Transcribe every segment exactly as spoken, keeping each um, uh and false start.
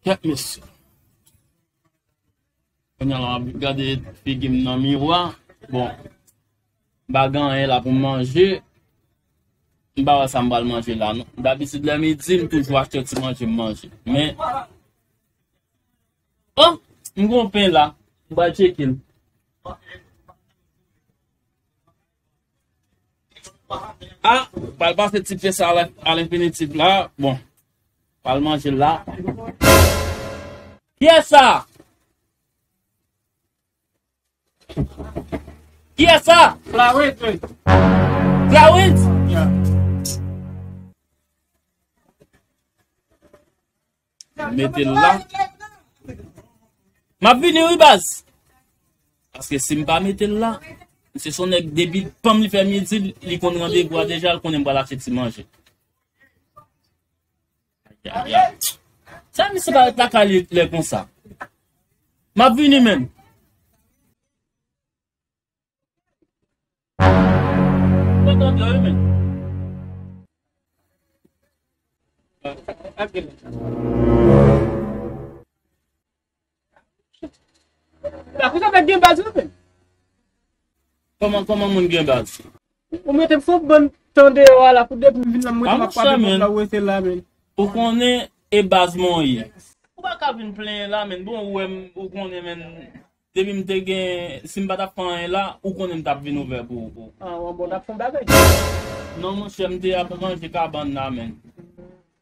Kèt mesye. Kounye a la, m ap gade figi m nan miwa. Bon, m pa gen anyen la pou m manje. M pa wè sa m pral manje la, non. Dabitid, lè midi, m toujou achte ti manje m manje. Men, oh, m gon pen la. M pral tcheke l. Ah, pral pase ti pye sa a, a lenfinitif la. Bon, pral manje la. Kiyès sa? Kiyès sa? Clarence, wi. Clarence? Yeah. Mete l la. M ap vini, wi, baz. Paske si m pa mete l la, misye se yon nèg depi panm li fè midi, li konn randevou a deja, l konnen m pral achte ti manje. Ay, ay, ay. Sa misye pa ret lakay li lè konsa? M ap vini menm. Mwen tande wi, men. La, kousa fè gen baz, wi, men? Kòman, kòman moun gen baz? Ou mete m fon bann tan deyò a la pou depi m vin la, m mete m ap frape pòt la, ou rete la, men. Ou konnen e baz mwen ye. Ou pa ka vin plenyen la, men. Bon, ou wè m, ou konnen, men. Depi m te gen, si m pa t ap fè anyen la, ou konnen m t ap vin ouvè pou ou. Ah, w bon, t ap fè yon bagay. Non, monchè, m te ap ranje kabann la, men.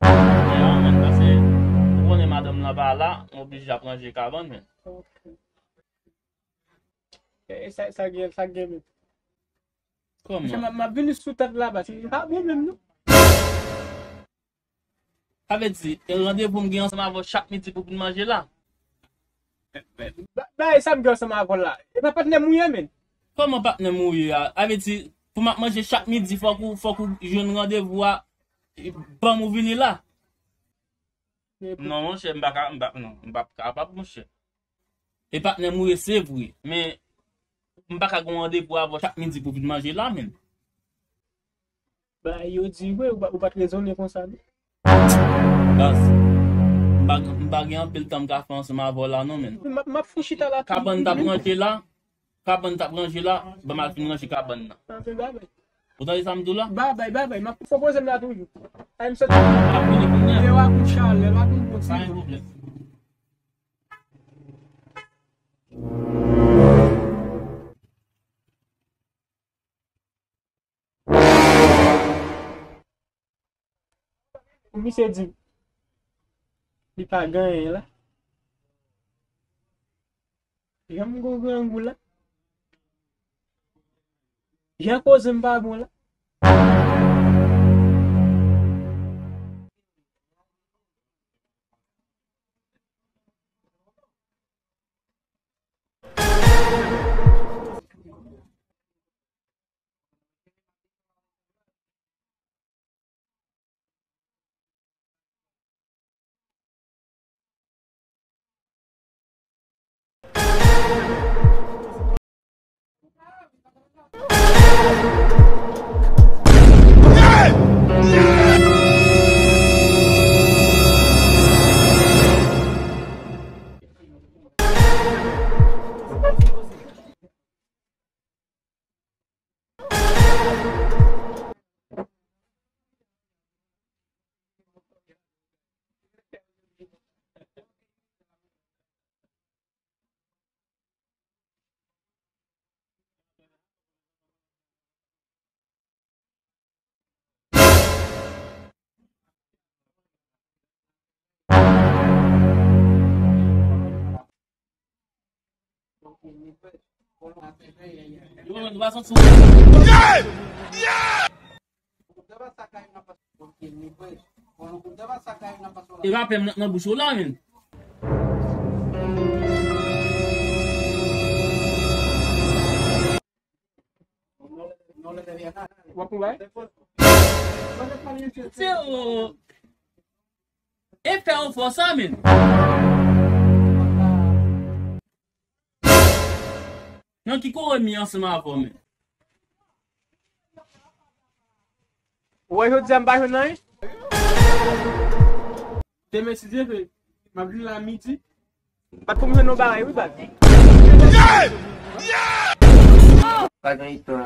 Ya, men, paske ou konnen madanm lan pa la, m oblije ap ranje kabann, men. Ok. E, e sa, sa gen, sa gen, men. Kòman? Monchè, m ap, m ap vini sou tèt la, baz. M pa bon menm, non. Sa vle di, e randevou m gen ansanm avè w chak midi pou vin manje la? Ba, ba, e sa m gen ansanm avè w la? E pa patnè m ou ye, men. Kòman patnè m ou ye a? Sa vle di, pou m ap manje chak midi, fòk ou, fòk ou jwenn randevou a, e, ban m ou vini la? Non, monchè, m pa ka, m pa, non, m p ap kapab, monchè. E patnè m ou ye, se vre, men m pa ka gen randevou avè w chak midi pou vin manje la, men. Ba, yo di vre, ou pa, ou pa t rezonnen konsa, non? Baz, m pa, m pa gen anpil tan m ka fè ansanm avè w la, non, men. M ap, m ap fout chita la. Kabann t ap ranje la, kabann t ap ranje la, ban m al fin ranje kabann nan. Anpil bagay. Ou tande sa m di w la? Babay, babay, m ap fè poze m la toujou. Ay, m soti. M ap vini kounye a. Lè w a kout chalè, l ap vin bon ti. Pa gen pwoblèm. Misye di li pa gen anyen la. Jan m gon grangou la. Jan koze m pa bon la. Yo, nou pa santi w. E pa pè m nan, nan bouch ou la, men. W ap pran bagay? Se, o, e fè w fò sa, men. Nan ki kote m ye ansanm avè w, men? Ou wè jodi a m pa jwenn anyen? Demen, si Dye vle, M ap vin la midi. Bat pou m jwenn yon bagay, wi, bat. Pa gen istwa.